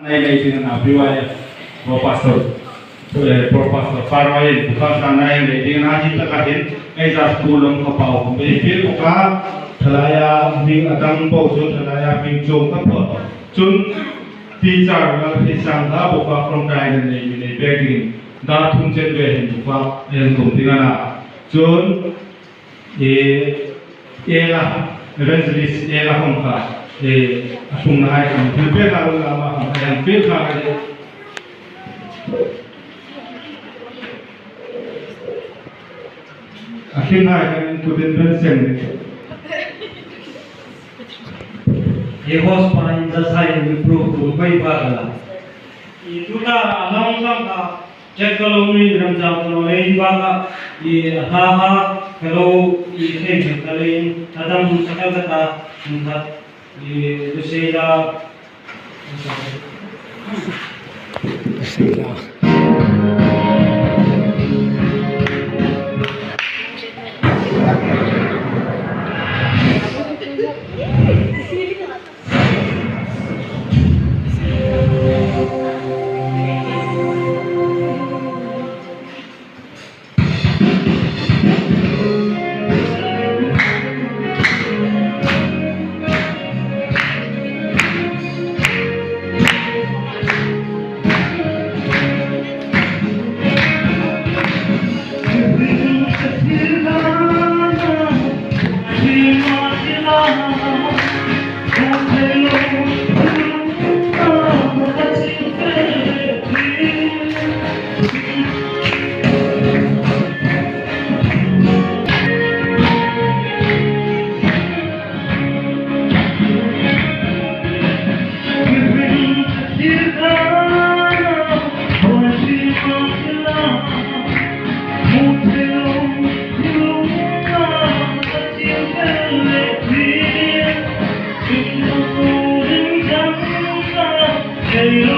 Nei nei tin na BYF pro pastor pro pastor farwain buka sana nei ding na hi taka hin ei za school lom ka pau kum e fil buka thalaya ming adang po chu thalaya ming chong ka pho chun teacher la hi sang da buka from dai nei mi nei pek ding da thum chen ve hin buka en tum ding ana chun e ela evangelist ela hong kha e asung na hai kan thil pe na la ma hong kha yang pe kha ka a hlim hai kan tu den ben sem ni. He host pa in za sai mi pro tu mai ba la. I tu ta anong sang ka check ka lo mi ram jam ka lo lein ba ka i ha ha ka lo i khem khem ka lein adam sakal ka ta tha i lu se la. Sila. Hey,